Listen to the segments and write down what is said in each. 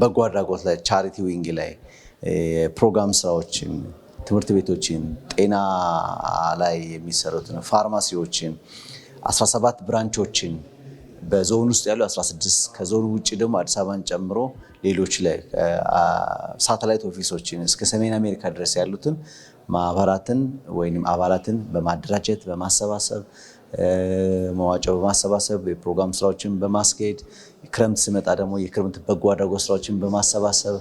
በጎ አድራጎት ላይ፣ charity wing ላይ ፕሮግራም ስራዎችን፣ ትምህርት ቤቶችን፣ ጤና ላይ የሚሰሩትን፣ ፋርማሲዎችን፣ 17 branch ኦችን፣ በዞን ውስጥ ያሉ 16፣ ከዞኑ ውጭ ደግሞ አዲስ አበባን ጨምሮ ሌሎች ላይ satellite office ኦችን፣ እስከ ሰሜን አሜሪካ ድረስ ያሉትን ማህበራትን ወይም አባላትን በማደራጀት፣ በማሰባሰብ፣ መዋጮ በማሰባሰብ፣ የፕሮግራም ስራዎችን በማስኬድ፣ ክረምት ሲመጣ ደግሞ የክረምት በጎ አድራጎት ስራዎችን በማሰባሰብ፣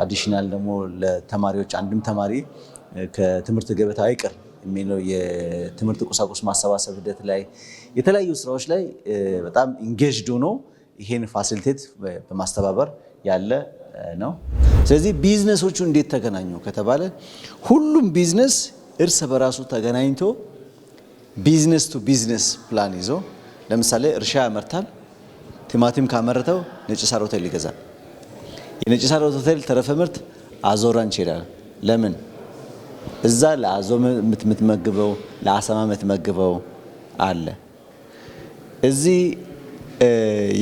additional ደግሞ ለተማሪዎች አንድም ተማሪ ከትምህርት ገበታ አይቅር የሚለው የትምህርት ቁሳቁስ ማሰባሰብ ሂደት ላይ፣ የተለያዩ ስራዎች ላይ በጣም engaged ሆኖ ይሄን facilitate በማስተባበር ያለ ነው። ስለዚህ ቢዝነሶቹ እንዴት ተገናኙ ከተባለ ሁሉም ቢዝነስ እርስ በራሱ ተገናኝቶ business to business plan ይዞ፣ ለምሳሌ እርሻ ያመርታል። ቲማቲም ካመረተው ነጭ ሳር ሆቴል ይገዛል። የነጭ ሳር ሆቴል ተረፈ ምርት አዞ ranch ይሄዳል። ለምን? እዛ ለአዞ የምትመግበው፣ ለአሳማ የምትመግበው አለ። እዚህ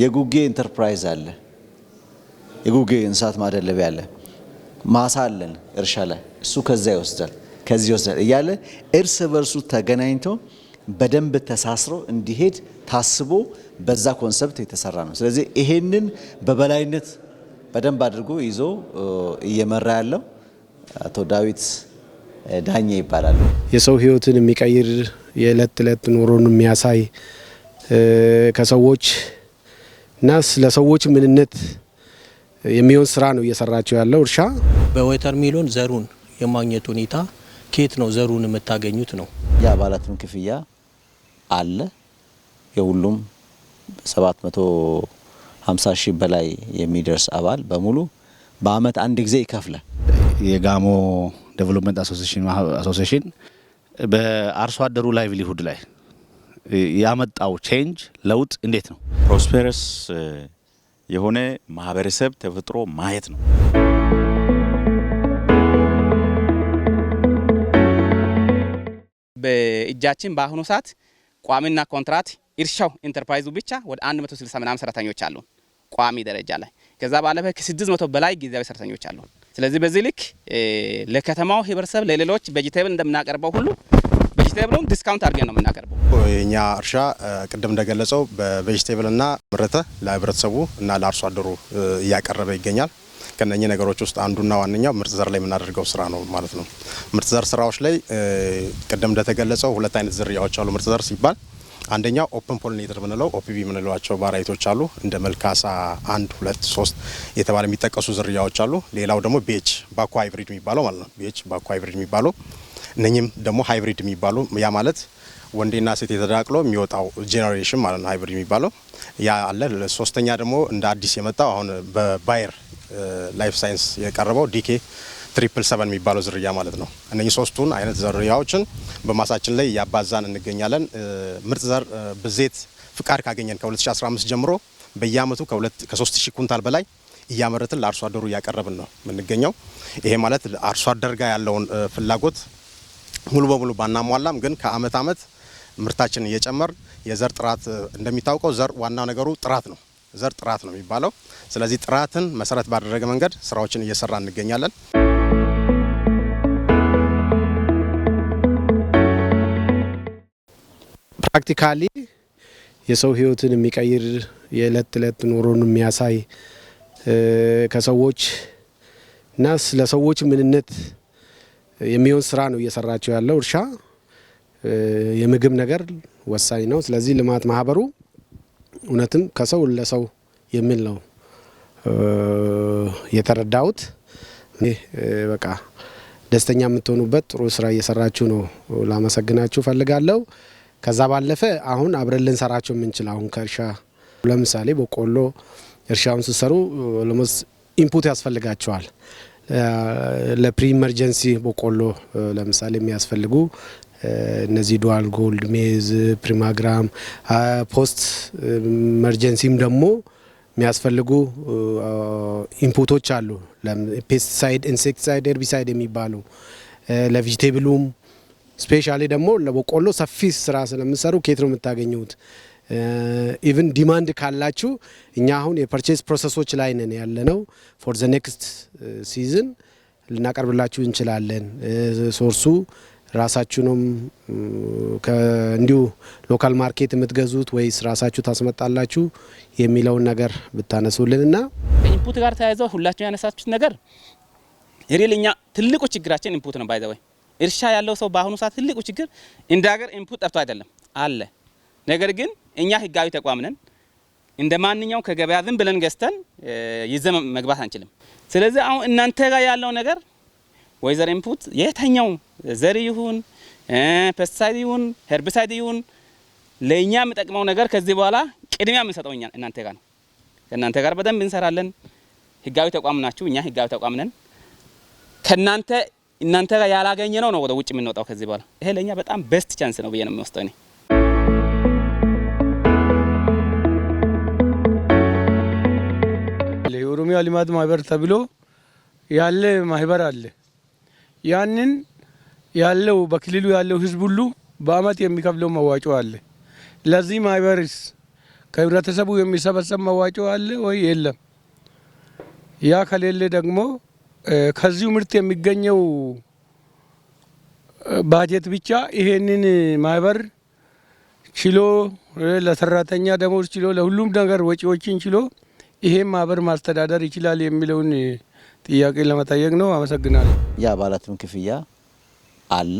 የጉጌ ኢንተርፕራይዝ አለ። የጉጌ እንስሳት ማደለቢያ አለ። ማሳ አለን እርሻ ላይ፣ እሱ ከዛ ይወስዳል፣ ከዚህ ይወስዳል እያለ እርስ በርሱ ተገናኝቶ በደንብ ተሳስሮ እንዲሄድ ታስቦ በዛ concept የተሰራ ነው። ስለዚህ ይሄንን በበላይነት በደንብ አድርጎ ይዞ እየመራ ያለው አቶ ዳዊት ዳኜ ይባላሉ። የሰው ሕይወትን የሚቀይር፣ የዕለት ተዕለት ኑሮን የሚያሳይ፣ ከሰዎች እና ለሰዎች ምንነት የሚሆን ስራ ነው እየሰራቸው ያለው እርሻ። በ watermelon ዘሩን የማግኘት ሁኔታ ከየት ነው ዘሩን የምታገኙት ነው? የአባላትም ክፍያ አለ። የሁሉም 750 ሺህ በላይ የሚደርስ አባል በሙሉ በአመት አንድ ጊዜ ይከፍላል። የጋሞ Development Association በአርሶ አደሩ livelihood ላይ ያመጣው change፣ ለውጥ እንዴት ነው? Prosperous የሆነ ማህበረሰብ ተፈጥሮ ማየት ነው። በእጃችን በአሁኑ ሰዓት ቋሚና ኮንትራት እርሻው ኢንተርፕራይዙ ብቻ ወደ 160 ምናምን ሰራተኞች አሉ ቋሚ ደረጃ ላይ። ከዛ ባለፈ ከ600 በላይ ጊዜያዊ ሰራተኞች አሉ። ስለዚህ በዚህ ልክ ለከተማው ህብረተሰብ ለሌሎች vegetable እንደምናቀርበው ሁሉ vegetable ኡን discount አድርገን ነው የምናቀርበው። የኛ እርሻ ቅድም እንደገለጸው በ vegetable ና ምርት ለህብረተሰቡ እና ለአርሶ አደሩ እያቀረበ ይገኛል። ከነኚህ ነገሮች ውስጥ አንዱና ዋነኛው ምርጥ ዘር ላይ የምናደርገው ስራ ነው ማለት ነው። ምርጥ ዘር ስራዎች ላይ ቅድም እንደተገለጸው ሁለት አይነት ዝርያዎች አሉ። ምርጥ ዘር ሲባል አንደኛው open pollinator የምንለው፣ OPV የምንላቸው variety ዎች አሉ። እንደ መልካሳ 1፣ 2፣ 3 የተባለ የሚጠቀሱ ዝርያዎች አሉ። ሌላው ደግሞ BH፣ ባኮ hybrid የሚባለው ማለት ነው። BH፣ ባኮ hybrid የሚባለው፣ እነኚህም ደግሞ hybrid የሚባሉ፣ ያ ማለት ወንዴና ሴት የተዳቅሎ የሚወጣው generation ማለት ነው hybrid የሚባለው፣ ያ አለ። ሶስተኛ ደግሞ እንደ አዲስ የመጣው አሁን በ Bayer Life Science የቀረበው DK 777 የሚባለው ዝርያ ማለት ነው። እነኚህ ሶስቱን አይነት ዝርያዎችን በማሳችን ላይ እያባዛን እንገኛለን። ምርጥ ዘር ብዜት ፍቃድ ካገኘን ከ2015 ጀምሮ በየአመቱ ከ3000 ኩንታል በላይ እያመረትን ለአርሶ አደሩ እያቀረብን ነው የምንገኘው። ይሄ ማለት አርሶ አደር ጋር ያለውን ፍላጎት ሙሉ በሙሉ ባናሟላም ግን ከአመት አመት ምርታችንን እየጨመር፣ የዘር ጥራት፣ እንደሚታወቀው ዘር ዋናው ነገሩ ጥራት ነው። ዘር ጥራት ነው የሚባለው። ስለዚህ ጥራትን መሰረት ባደረገ መንገድ ስራዎችን እየሰራ እንገኛለን። Practically የሰው ሕይወትን የሚቀይር፣ የዕለት ተዕለት ኑሮን የሚያሳይ፣ ከሰዎች እና ለሰዎች ምንነት የሚሆን ስራ ነው እየሰራቸው ያለው እርሻ። የምግብ ነገር ወሳኝ ነው። ስለዚህ ልማት ማህበሩ እውነትም ከሰው ለሰው የሚል ነው የተረዳሁት። በቃ ደስተኛ የምትሆኑበት ጥሩ ስራ እየሰራችሁ ነው። ላመሰግናችሁ ፈልጋለሁ። ከዛ ባለፈ አሁን አብረን ልንሰራቸው የምንችል፣ አሁን ከእርሻ ለምሳሌ በቆሎ እርሻውን ስትሰሩ almost input ያስፈልጋቸዋል። ለ pre emergency በቆሎ ለምሳሌ የሚያስፈልጉ እነዚህ Dual Gold፣ maize፣ ፕሪማግራም፣ post emergency ም ደግሞ የሚያስፈልጉ input ኦች አሉ። Pesticide፣ insecticide፣ herbicide የሚባሉ ለ vegetable ኡም፣ specially ደግሞ ለበቆሎ ሰፊ ስራ ስለምሰሩ ከየት ነው የምታገኙት? Even demand ካላችሁ እኛ አሁን የ purchase process ኦች ላይ ነን ያለነው። For the next season ልናቀርብላችሁ እንችላለን። Source ኡ ራሳችሁንም እንዲሁ local market የምትገዙት ወይስ ራሳችሁ ታስመጣላችሁ የሚለውን ነገር ብታነሱልንና ከ input ጋር ተያይዘው ሁላችሁ ያነሳችሁት ነገር real እኛ ትልቁ ችግራችን input ነው። By the way እርሻ ያለው ሰው በአሁኑ ሰዓት ትልቁ ችግር እንደ ሀገር input ጠፍቶ አይደለም፣ አለ። ነገር ግን እኛ ህጋዊ ተቋም ነን። እንደ ማንኛውም ከገበያ ዝም ብለን ገዝተን ይዘን መግባት አንችልም። ስለዚህ አሁን እናንተ ጋር ያለው ነገር whether input የትኛው ዘር ይሁን፣ pesticide ይሁን፣ herbicide ይሁን፣ ለእኛ የሚጠቅመው ነገር ከዚህ በኋላ ቅድሚያ የምንሰጠው እኛ እናንተ ጋር ነው። ከእናንተ ጋር በደንብ እንሰራለን። ህጋዊ ተቋም ናችሁ፣ እኛ ህጋዊ ተቋም ነን። ከናንተ እናንተ ጋር ያላገኘነው ነው ወደ ውጭ የምንወጣው ከዚህ በኋላ። ይሄ ለእኛ በጣም best chance ነው ብዬ ነው የምወስደው እኔ። የኦሮሚያ ልማት ማህበር ተብሎ ያለ ማህበር አለ። ያንን ያለው በክልሉ ያለው ህዝብ ሁሉ በአመት የሚከፍለው መዋጮ አለ። ለዚህ ማህበርስ ከህብረተሰቡ የሚሰበሰብ መዋጮ አለ ወይ? የለም። ያ ከሌለ ደግሞ ከዚሁ ምርት የሚገኘው ባጀት ብቻ ይሄንን ማህበር ችሎ፣ ለሰራተኛ ደሞዝ ችሎ፣ ለሁሉም ነገር ወጪዎችን ችሎ ይሄን ማህበር ማስተዳደር ይችላል የሚለውን ጥያቄ ለመጠየቅ ነው። አመሰግናለሁ። የአባላትም ክፍያ አለ።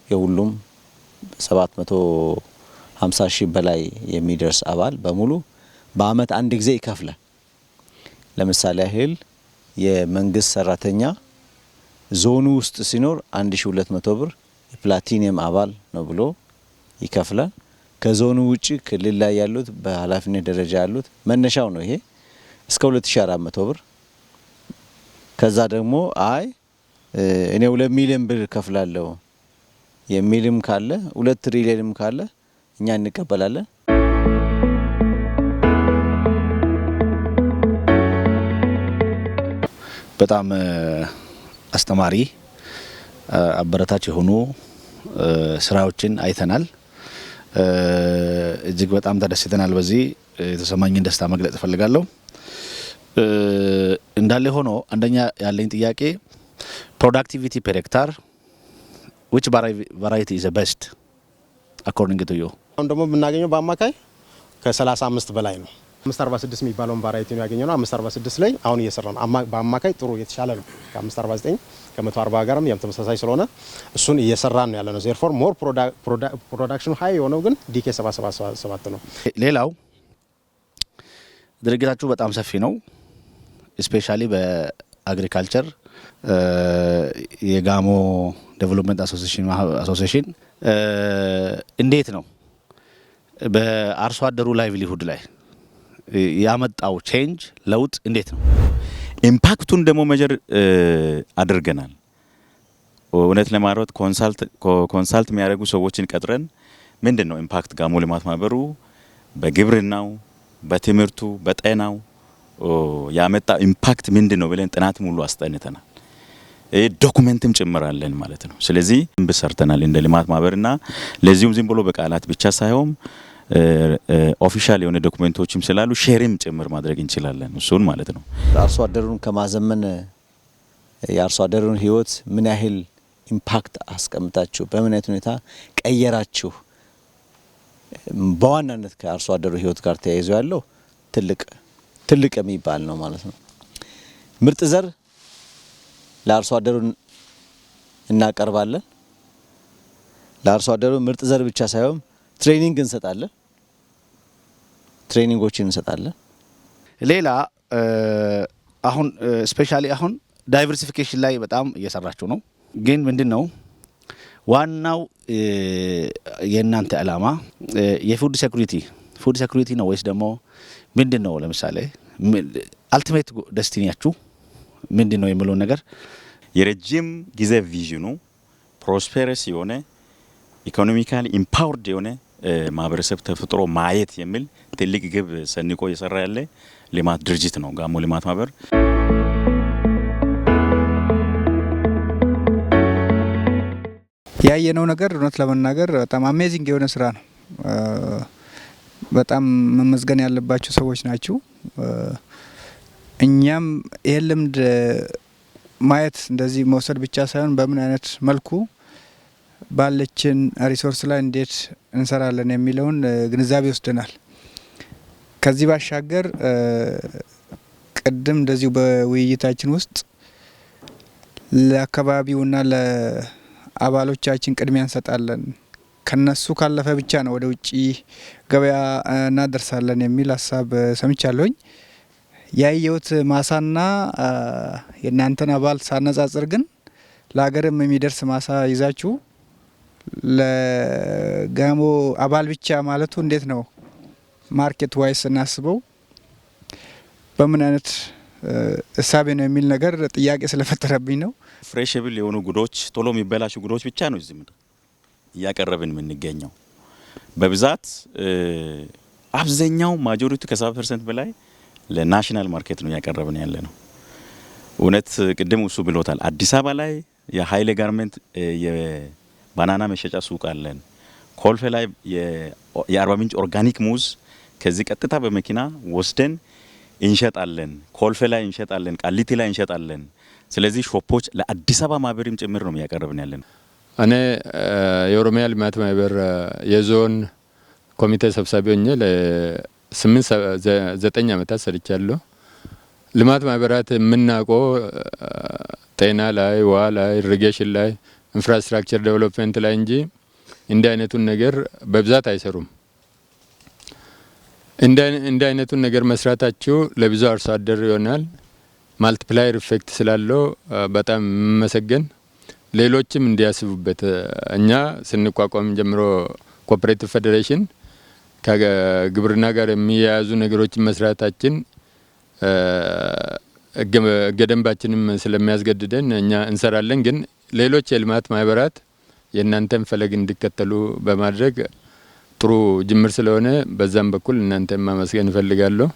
የሁሉም 750 ሺህ በላይ የሚደርስ አባል በሙሉ በአመት አንድ ጊዜ ይከፍላል። ለምሳሌ ያህል የመንግስት ሰራተኛ ዞኑ ውስጥ ሲኖር 1200 ብር የፕላቲኒየም አባል ነው ብሎ ይከፍላል። ከዞኑ ውጪ ክልል ላይ ያሉት፣ በኃላፊነት ደረጃ ያሉት መነሻው ነው ይሄ፣ እስከ 2400 ብር። ከዛ ደግሞ አይ እኔ 2 ሚሊዮን ብር ከፍላለሁ የሚልም ካለ፣ 2 ትሪሊየንም ካለ እኛ እንቀበላለን። በጣም አስተማሪ፣ አበረታች የሆኑ ስራዎችን አይተናል። እጅግ በጣም ተደስተናል። በዚህ የተሰማኝን ደስታ መግለጽ እፈልጋለሁ። እንዳለ ሆኖ አንደኛ ያለኝ ጥያቄ productivity per hectare, which variety is best according to you? አሁን ደግሞ የምናገኘው በአማካይ ከ35 በላይ ነው። 546 የሚባለውን variety ነው ያገኘነው። 546 ላይ አሁን እየሰራ ነው። በአማካይ ጥሩ የተሻለ ነው። ከ549 ከ140 ጋርም ያም ተመሳሳይ ስለሆነ እሱን እየሰራን ነው ያለነው። Therefore more production ኑ high የሆነው ግን ዲኬ 777 ነው። ሌላው ድርጅታችሁ በጣም ሰፊ ነው። Especially በ agriculture የጋሞ Development Association እንዴት ነው በአርሶ አደሩ livelihood ላይ ያመጣው change፣ ለውጥ እንዴት ነው? Impact ኡን ደግሞ measure አድርገናል። እውነት ለማውራት consult የሚያደርጉ ሰዎችን ቀጥረን ምንድን ነው impact ጋሞ ልማት ማህበሩ በግብርናው፣ በትምህርቱ፣ በጤናው ያመጣው impact ምንድን ነው ብለን ጥናት ሙሉ አስጠንተናል። ይህ document ም ጭምር አለን ማለት ነው። ስለዚህ ሰርተናል እንደ ልማት ማህበርና ለዚሁም ዝም ብሎ በቃላት ብቻ ሳይሆን official የሆነ document ኦችም ስላሉ share ም ጭምር ማድረግ እንችላለን እሱን ማለት ነው። አርሶ አደሩን ከማዘመን የአርሶ አደሩን ህይወት ምን ያህል impact አስቀምጣችሁ፣ በምን አይነት ሁኔታ ቀየራችሁ? በዋናነት ከአርሶ አደሩ ህይወት ጋር ተያይዞ ያለው ትልቅ ትልቅ የሚባል ነው ማለት ነው። ምርጥ ዘር ለአርሶ አደሩ እናቀርባለን። ለአርሶ አደሩ ምርጥ ዘር ብቻ ሳይሆን training እንሰጣለን፣ training ኦችን እንሰጣለን። ሌላ አሁን especially አሁን diversification ላይ በጣም እየሰራችሁ ነው። ግን ምንድን ነው ዋናው የእናንተ ዓላማ? የ food security ነው ወይስ ደግሞ ምንድን ነው? ለምሳሌ ultimate destiny ያችሁ ምንድን ነው የሚለውን ነገር። የረጅም ጊዜ vision ኑ prosperous የሆነ፣ economically empowered የሆነ ማህበረሰብ ተፈጥሮ ማየት የሚል ትልቅ ግብ ሰንቆ እየሰራ ያለ ልማት ድርጅት ነው ጋሞ ልማት ማህበር። ያየነው ነገር እውነት ለመናገር በጣም amazing የሆነ ስራ ነው። በጣም መመስገን ያለባችሁ ሰዎች ናችሁ። እኛም ይህን ልምድ ማየት፣ እንደዚህ መውሰድ ብቻ ሳይሆን በምን አይነት መልኩ ባለችን resource ላይ እንዴት እንሰራለን የሚለውን ግንዛቤ ወስደናል። ከዚህ ባሻገር ቅድም እንደዚሁ በውይይታችን ውስጥ ለአካባቢውና ለአባሎቻችን ቅድሚያ እንሰጣለን፣ ከነሱ ካለፈ ብቻ ነው ወደ ውጭ ገበያ እናደርሳለን የሚል ሀሳብ ሰምቻለሁኝ። ያየሁት ማሳና የእናንተን አባል ሳነጻጽር ግን ለሀገርም የሚደርስ ማሳ ይዛችሁ ለጋሞ አባል ብቻ ማለቱ እንዴት ነው? Market wise ስናስበው በምን አይነት እሳቤ ነው የሚል ነገር ጥያቄ ስለፈጠረብኝ ነው። Perishable የሆኑ good ኦች፣ ቶሎ የሚበላሹ good ኦች ብቻ ነው እዚህ እያቀረብን የምንገኘው። በብዛት አብዛኛው majority ከ70% በላይ ለ national market ነው እያቀረብን ያለ ነው። እውነት ቅድም እሱ ብሎታል። አዲስ አበባ ላይ የሀይሌ ጋርመንት የ banana መሸጫ ሱቅ አለን። ኮልፌ ላይ የአርባ ምንጭ organic ሙዝ ከዚህ ቀጥታ በመኪና ወስደን እንሸጣለን። ኮልፌ ላይ እንሸጣለን፣ ቃሊቲ ላይ እንሸጣለን። ስለዚህ shop ኦች ለአዲስ አበባ ማህበርም ጭምር ነው እያቀረብን ያለን። እኔ የኦሮሚያ ልማት ማህበር የዞን ኮሚቴ ሰብሳቢ ሆኜ ለ8 9 ዓመታት ሰርቻለሁ። ልማት ማህበራት የምናውቀው ጤና ላይ፣ ውሃ ላይ፣ irrigation ላይ፣ infrastructure development ላይ እንጂ እንዲህ አይነቱን ነገር በብዛት አይሰሩም። እንዲህ አይነቱን ነገር መስራታችሁ ለብዙ አርሶ አደር ይሆናል። Multiplier effect ስላለው በጣም የምመሰገን፣ ሌሎችም እንዲያስቡበት፣ እኛ ስንቋቋም ጀምሮ cooperative ፌዴሬሽን ከግብርና ጋር የሚያያዙ ነገሮችን መስራታችን ሕገ ደንባችንም ስለሚያስገድደን እኛ እንሰራለን። ግን ሌሎች የልማት ማህበራት የእናንተን ፈለግ እንዲከተሉ በማድረግ ጥሩ ጅምር ስለሆነ በዛም በኩል እናንተን ማመስገን እፈልጋለሁ።